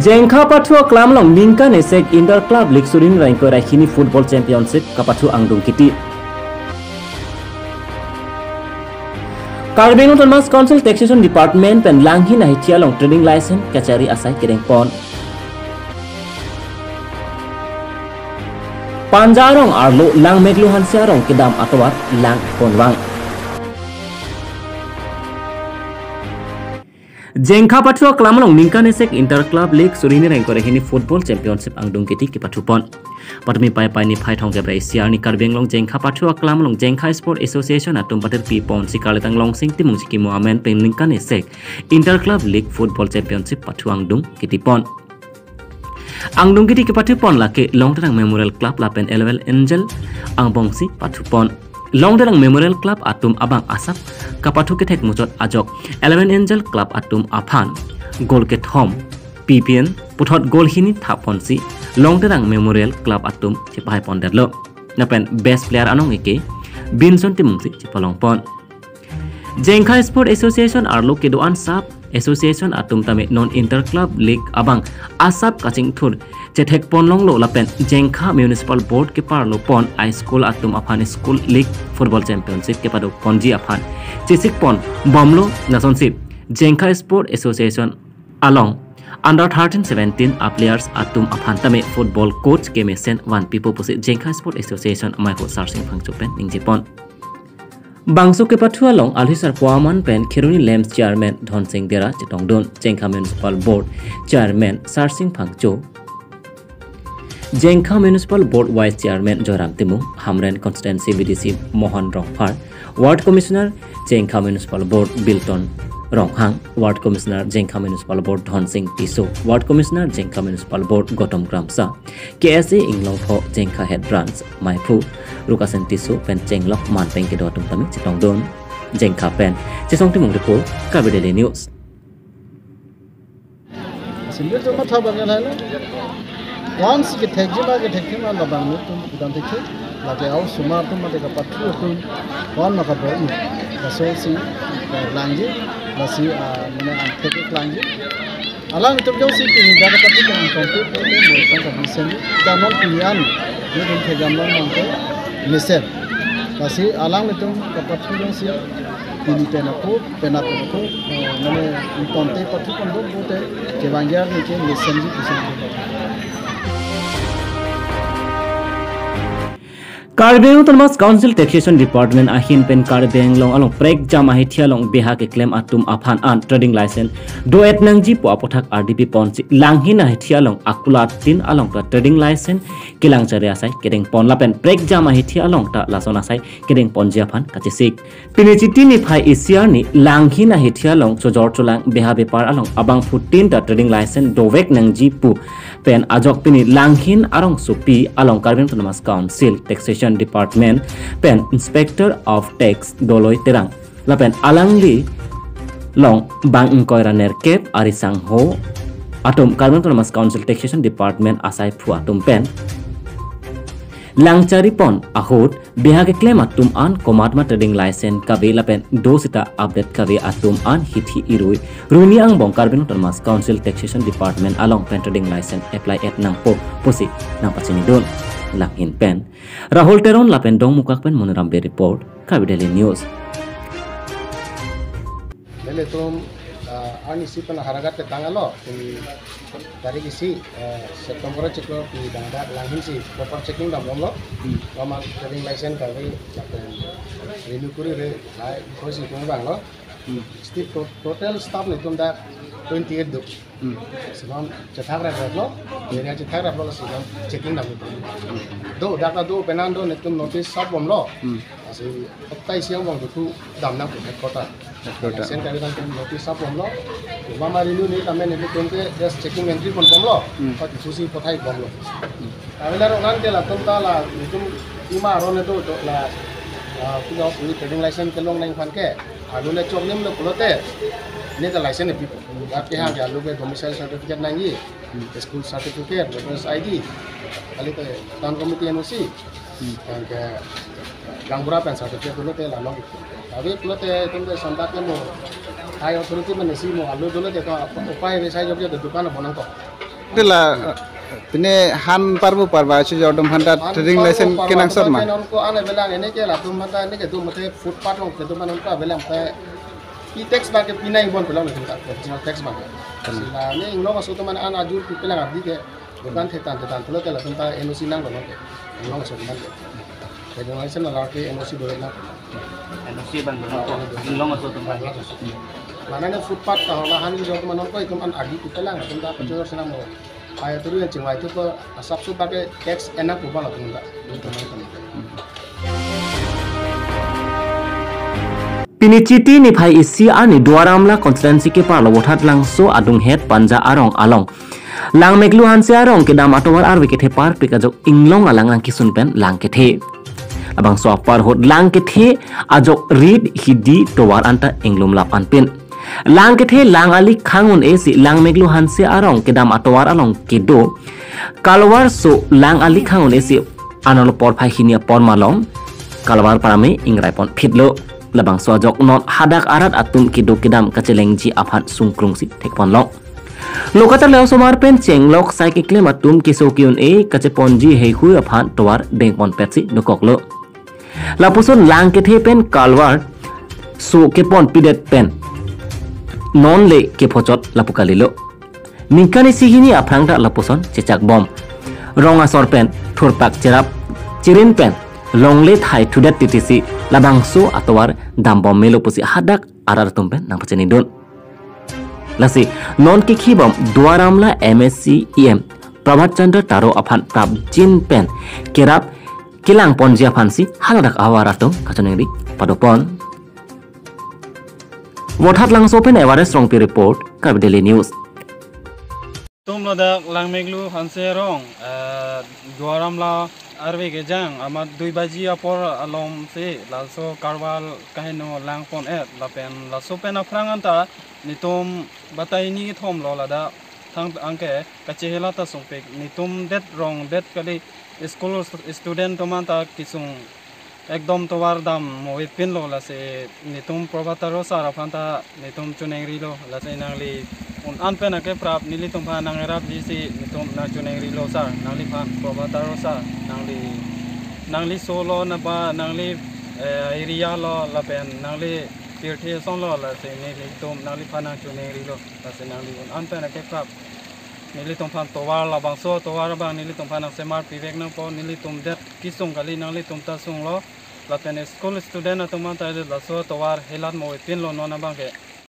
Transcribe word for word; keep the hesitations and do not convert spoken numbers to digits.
Jengkha pathu aklam along ningkan esek Inter Club League suri hini ra ingkoi ra hini Football Championship kapathu angdung kiti. Karbi Anglong Autonomous Council Taxation Department pen Langhin ahithi along trading license kachari asai kedengpon. Panja arong arlo Langmeklu Hanse arong kedam atovar langponvang. Jengkha pathu aklam along ningkan esek Inter Club League suri hini ra ingkoi ra hini Football Championship angdung kiti kepathupon. Patumi Paipai niphai thomkep ra isi arni Karbi Anglong Jengkha pathu aklam along Jengkha Sport Association atum patirpi ponsi Karletang Longsing Timung Chikimo amen pen ningkan esek Inter Club League Football Championship pathu angdung kitipon. Angdung kiti kepathupon lake Longterang Memorial Club lapen Eleven Angel angbongsi pathupon. Longterang Memorial Club atum abang asap kapathu kethek muchot ajok Eleven Angel Club atum aphan goal kethom pipen puthot goal hini thapponsi Longterang Memorial Club atum chepahaipondetlo. Lapen best player anong eke Binson Timungsi chepalongpon. Jengkha Sport Association arlo kedo-an sub association atum tame non Inter Club League abang asap kachingthur chethekponlonglo lapen Jengkha Municipal Board keparlopon a school atum aphan School League Football Championship kepadokponji aphan chesikponbomlo, lasonsi Jengkha Sport Association along under thirteen seventeen a players atum aphan tame football coach kemesen vanpipo pusi Jengkha Sport Association amaiphu Sarsing Phangcho pen ningjepon. Bangso kepathu along alhisar poaman pen Kheroni LAMPS Chairman Dhonsing Dera chetongdun, Jengkha Municipal Board Chairman Sarsing Phangcho, Jengkha Municipal Board Vice Chairman Joyram Timung, Hamren Constituency V D C Mohan Rongphar, Ward Commissioner Jengkha Municipal Board Bilton Ronghang, Ward Commissioner Jengkha Municipal Board Dhonsing Tisso, Ward Commissioner Jengkha Municipal Board Gautam Kramsa, K S A Inglongpho Jengkha Head Branch maiphu Rukasen Tisso pen chenglok manpeng kedo atum tame chetongdun. Jengkha pen Chesong Timung report, Karbi Daily News. Sindir tu matha bang lailo. Once kethekji ma kethekji ma labang ni tum kudam thekji. Lake au sumar tum mate kapathu tum. Wan maka bo i. Laso si, eh, langji. Lasi, ah, mane angthek langji. Alanglitum jongsi pini dak kapathu tum angkong tu tum mo tang kapisen. Kanon pini an. Ni tum thekjam long mangke mesen. Lasi alanglitum kapathu jongsi pini pen ako, penap ako, eh, mane ingtonte pathu pon do bote, kevangji arni ke mesenji pusi. Karbi Anglong Autonomous Council Taxation Department ahin pen Karbi Anglong along prekjam ahithi along beha keklem atum aphan an trading license do-et nangji pu aputhak ardipi ponsi Langhin ahithi along akulat tin along ta trading license kelang chari asai kedengpon lapen prekjam ahithi along ta lason asai kedengponji aphan kachesik. Pini Chiti niphai isi arni Langhin ahithi along chojor cholang beha bepar along abangphutin ta trading license dovek nangji pu pen ajok pini Langhin arongsopi along Karbi Anglong Autonomous Council Taxation Department pen Inspector of Tax Doloi Terang lapen alangli along bang ingkoi ra nerkep ari sangho atum Karbi Anglong Autonomous Council Taxation Department asaiphu atum pen langcharipon ahut beha keklem atum an komatma trading license kave lapen do sita update kave atum an hithi irui runi angbong Karbi Anglong Autonomous Council Taxation Department along pen trading license apply-et nangpo pusi nangpachinidun. Langhin pen Rahul Teron lapen Dongmukak pen Moniram Bey report, Karbi Daily News. Nelitum, ah, arnisi pen Howraghat ketang alo, tin tarik isi, eh, September chiklo pi dangdak Langhin si proper checking dam bomlo. Hmm. Normal trading license kave, lapen renew kuri re, hai, koi si kung banglo. Hmm. Still to-, total staff netum dak twenty-eight do. Hmm. Sinon chethak rap lo, area chethak rap lo sinon checking dam. Hmm. Do, dak do penan do netum notice sab bomlo. Hmm. Asi hopta isi angbong tu dam nangpo headquarter. Headquarter. Sen kami nang notice sab bomlo. Mama renew ni kami netum ke just checking entry pon bomlo. Hmm. Kau diskusi kothai bomlo. Hmm. Kami la rongan ke latum ta la netum ima aron netum do la, ah, punya punya trading license kelong nangphan ke. Anu le choklim le pulote. Ni ta license ne pipo. Tapi ha ya lu ke domicile certificate nangji. Hmm. School certificate, voters I D. Kali ke town committee N O C. Hmm. Anke gaonbura pen certificate dolo te la long. Tapi pulote itum ke samdak ke mo high authority mane si mo alu dolo te to upai besai jok je dukan bonang ko. Tila pine han parbo parba si jordom handa trading license kenangsot ma. Non ko ane belang ini ke latum mata ini ke dum mate footpath long ke dum non ko belang pe pi tax bang ke pinai bon pulang ke tax bang ke. Sila ini inglong aso teman an ajur pi pelang abdi ke bukan tetan tetan pulo ke latum ta N O C nang lo ke. Inglong aso teman ke. Jadi license ala ke N O C dole na. N O C bang lo ko inglong aso teman. Mana ne footpath ta hola han jordom non ko itum an agi pi pelang latum ta pacor senam lo. Aya turu yang chingvai tu ko asap su pakai tax enak ubah lah tunda. Pini Chiti niphai isi arni Duar Amla constituency keparlo Vothatlangso adunghet Panja arong along Langmeglu Hanse arong kedam atovar arve kethe parpik ajok inglong alang angkisun pen lang kethe. Labangso apar ahut lang kethe ajok rit hidi tovar anta inglum lap anpin. Lang kethe lang ali khang un-e si Langmeglu Hanse arong kedam atovar along kedo kalvar so lang ali khang un-e si analo porphai hini apor malom kalvar parame ingrai pon phitlo. Labangso ajok non hadak arat atum kedo kedam kachelengji aphan sungkrung si thek pon long. Lokatar le osomar pen chenglok sai keklem atum keso ke-un-e kacheponji heihui aphan tovar deng pon pet si dokoklo. Lapuson lang kethe pen kalvar so kepon pidet pen non le kephochot lapu kalilo. Ningkan isi hini aphrang ta lapuson chechak bom. Rong asor pen thurpak cherap chirin pen longle thai thudet titi si labangso atovar dam bom melo pusi hadak arat atum pen nangpachini dun. Lasi non kekhi bom Duar Amla M A C E M Prabhat Chandra Taro aphan prapjin pen kerap kelang ponji aphan si haladak ahavar atum kachoningri padopon. Vothatlangso pen Everest Rongpi report, Karbi Daily News. Tum ladak Langmeglu Hanse arong, eh, Duar Amla arve kejang amat dui baji apor alom si laso karval kaheno lang pon et lapen laso pen aphrang anta netum batai ni kethom lo ladak thang angke kachehelat ta sungpik netum det rong det kali school student atum anta kesung ekdom tovar dam mo ipin lo lasi netum Prabhat Taro sir aphan ta netum choningri lo lasi nangli un-an pen akeprap nelitum aphan nangrapji si netum nangchoningri lo sir nangliphan Prabhat Taro sir nangli nangli solo napa nangli, eh, area lo lapen nangli pirthe ason lo lasi nelitum nangliphan nangchoningri lo lasi nangli un-an pen akeprap nelitum aphan tovar labangso tovar abang nelitum aphan nangsemar pivek nangpo nelitum det kesung kali nanglitum ta sunglo lapen school student atum anta laso tovar helat mo ipin lo non abang ke